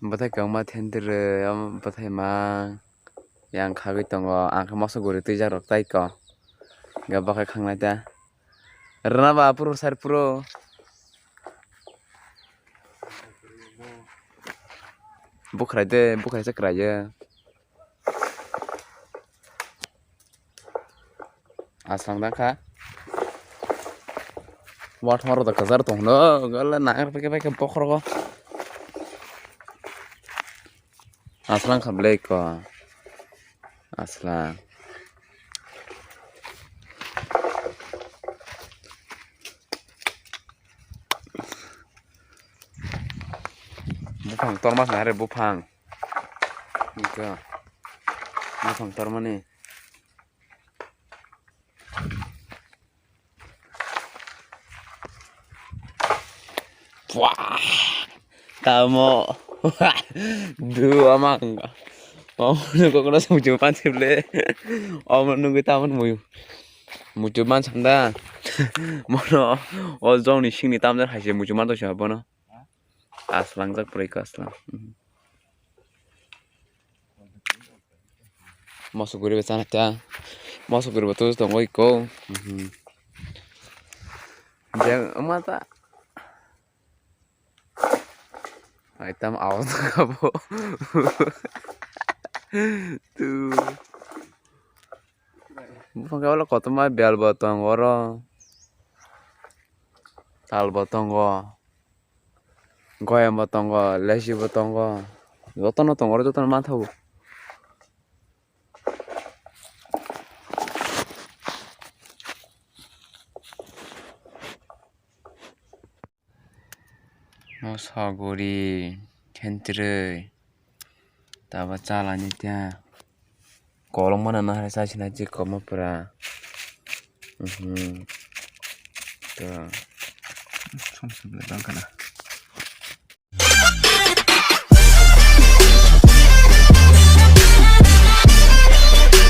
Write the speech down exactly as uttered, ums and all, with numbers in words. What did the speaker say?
Bwthai kwbangma thentirwi, omo bwthai mang yang khagwi tongo. Ang khe moso guri twijak rok tai ko. Hwnkhe bo khe khangnai ta. Rwna ba phuru sar phuru. Bukhrai de, bukhrai se kwraiyo. Aswk dang kha. Wathoma rok da kwchar tong hwno, gole nang paikhe paikhe bokhorogo. Aswk kha blai ko. Aswk. Buphang torma se nare buphang. Ito. Buphang tormani. Wah. Tamo. Du amang. Omo nungkukno muchung pansible. Omo nungkuk tamo muyu. Muchung mansam da. Mono o jongni singni tamjani haise muchung manto se bono. Aswk langjak pore ko aswk. Moso guri bo chana cha. Moso guri bo tu tongo iko. Je ma ta. Ai tam awas ka bo. Tu. Buphang khe ulo kotorma bel bo tongo oro. Tal bo tongo. Goyam bo tongo, lesi bo tongo. Jotono tongo oro, jotono manthogo. Moso guri khentrwi tabo chalani tya kolok mana nahar chasina chikoma pura. Mhm. To. Som som le bang kana.